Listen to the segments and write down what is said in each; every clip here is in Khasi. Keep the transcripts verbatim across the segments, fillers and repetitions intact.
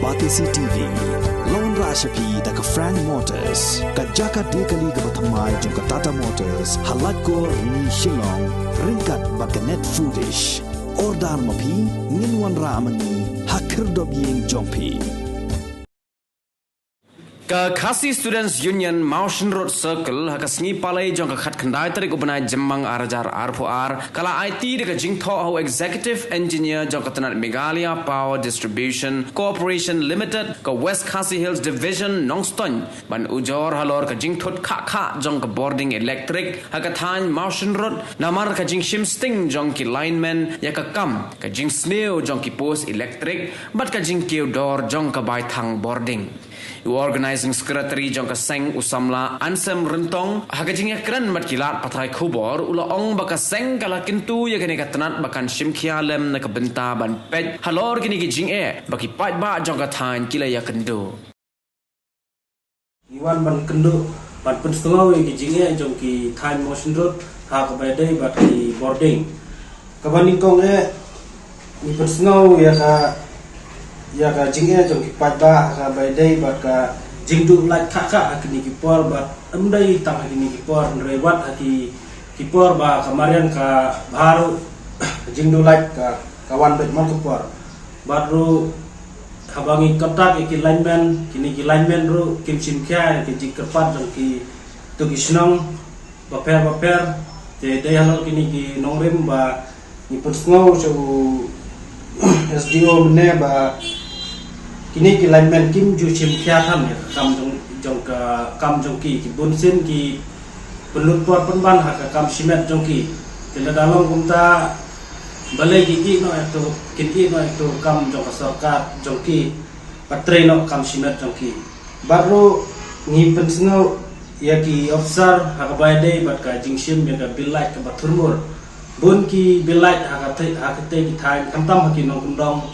Batesi T V. Long ra sha phi da ka Frank Motors, ka jaka de kali kaba thymmai jong ka Tata Motors, ha Laitkor Ni Shillong, ryngkat bad ka Net Foodish. Order ma phi, ngin wanrah ma ngi ha khyrdop ïing jong phi. Ka Khasi Students Union Mawshyn Road Circle ha ka sngi Palei jong ka khatkhyndai tarik u bnai Jymmang ar hajar arphew ar ka la aiti da ka jingthoh ha u Executive Engineer jong ka tnat Meghalaya Power Distribution Corporation Limited ka West Khasi Hills Division Nongstoiñ ban ujor halor ka jingthut khah khah jong ka bording elektrik ha ka thaiñ Mawshyn Road namar ka jingshim sting jong ki linemen ïa ka kam, ka jingsniew jong ki post elektrik bad ka jingkiew dor jong ka bai thang bording. U Organizing Secretary jong ka seng u samla Ansem Ryntong ha ka jingïakren bad ki lad pathai khubor u la ong ba ka seng ka la kyntu ïa kane ka tnat ba kan shim khia lem na ka bynta ban peit halor kine ki jingeh ba ki paidbah jong ka thaiñ ki la ïakynduh. Ngi wan ban kynduh ban pynsngew ïa ki jingeh jong ki thaiñ Mawshyn Road ha kaba ïadei bad ki bording. Kaba nyngkong eh ngi pynsngew ïa ka ïa ka jingeh jong ki paidbah ha kaba ïadei bad ka jingduh lait khah khah ha kine ki por bad ym dei tang ha kine ki por hynrei wat ha ki ki por ba ka mariang ka bha ruh ka jingduh lait ka ka wan beit man ka por. Bad ruh haba ngi contact ïa ki linemen, kine ki linemen ruh kim shim khia ïa ki jingkyrpad jong ki tu ki shnong bapher bapher. Te dei halor kine ki nongrim ba ngi pynsngew sha u S D O mynne ba kine ki linemen kim ju shim khia than ïa ka kam jong jong ka kam jong ki, ki bunsien ki pynlut por pynban ha ka kam shimet jong ki. Te lada long kumta balei ki ïeh noh ïa tu, kin ïeh noh ïa tu kam jong ka sorkar jong ki ba trei noh kam shimet jong ki. Bad ruh ngi pynsngew ïa ki officer ha kaba ïadei bad ka jingshim ïa ka bill light kaba thurmur. Bun ki bill light ha katei ha katei ki thaiñ khamtam ha ki nongkyndong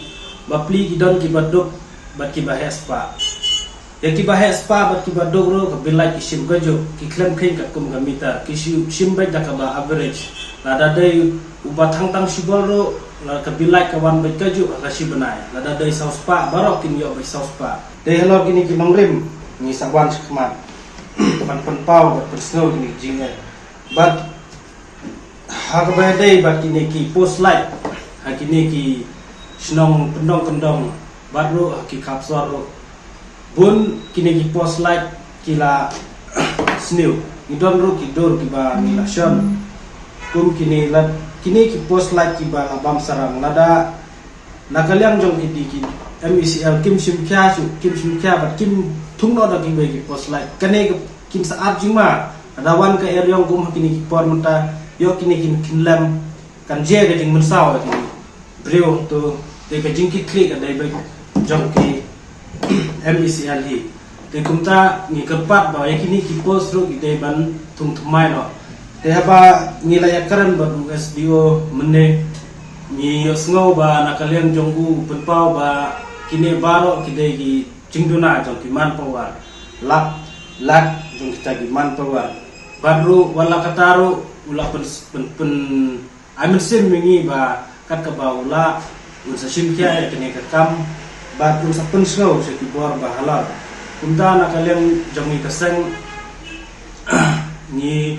bapli ki don kiba duk bad kiba heh spah. Ïa kiba heh spah bad kiba duk ruh ka bill light ki shim kajuh, ki khlem kheiñ katkum ka meter, ki shim, shim beit da kaba average. Lada dei uba thang tang shibor ruh la ka bill light ka wan beit kajuh ha ka shi bnai. Lada dei saw spah baroh kin ïoh beit saw spah. Dei halor kine ki nongrim ngi sa wan shakhmat ban pynpaw bad pynsngew kine ki jingeh. Bad ha kaba ïadei bad kine ki post light ha kine ki shnong pyndong kyndong bad ruh ha ki khap sor ruh, bun kine ki post light ki la sniew. Ngi don ruh ki dur kiba ngi la shon kum kine la kine ki post light kiba la bam sarang. Lada na ka liang jong ki di ki M E C L kim shim khia shuh, kim shim khia bad kim thung noh da kiwei ki post light. Kane ka kim sa ap jingma. Lada wan ka eriong kum ha kine ki por mynta, ïoh kine kin, kin lem, kan jia ka jingmynsaw ha ki briew. To te ka jingkitkhlieh ka dei beit jong ki M E C L hi. Te kumta ngi kyrpad ba ïa kine ki post ruh ki dei ban thung thymmai noh. Te haba ngi la ïakren bad u S D O mynne, ngi ïohsngew ba na ka liang jong u u pynpaw ba kine baroh ki dei ki jingduna jong ki manpower, lak lak jong kita ki manpower. Bad ruh wat la katta ruh u la pyn, pyn, pyn ai mynsiem ïa ngi ba kat kaba u lah un sa shim khia ïa kane ka kam bad un sa pynsngew sha ki bor ba halor. Kumta na ka liang jong ngi ka seng ngi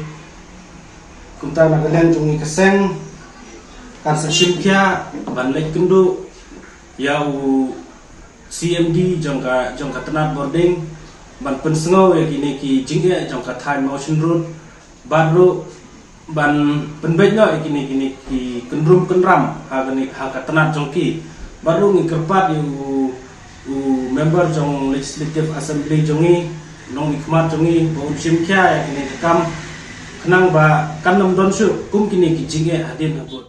kumta na ka liang jong ngi ka seng kan sa shim khia ban leit kynduh ïa u C M D jong ka jong ka tnat bording ban pynsngew ïa kine ki jingeh jong ka thaiñ Mawshynrut. Bad ruh ban pynbeit noh ïa kine kine ki kynrum kynram ha kane ha ka tnat jong ki. Bad ruh ngi kyrpad ïa u, u member jong Legislative Assembly jong ngi, nongmihkhmat jong ngi ba un shim khia ïa kine ki kam khnang ba kan ym don shuh kum kine ki jingeh hadien habud.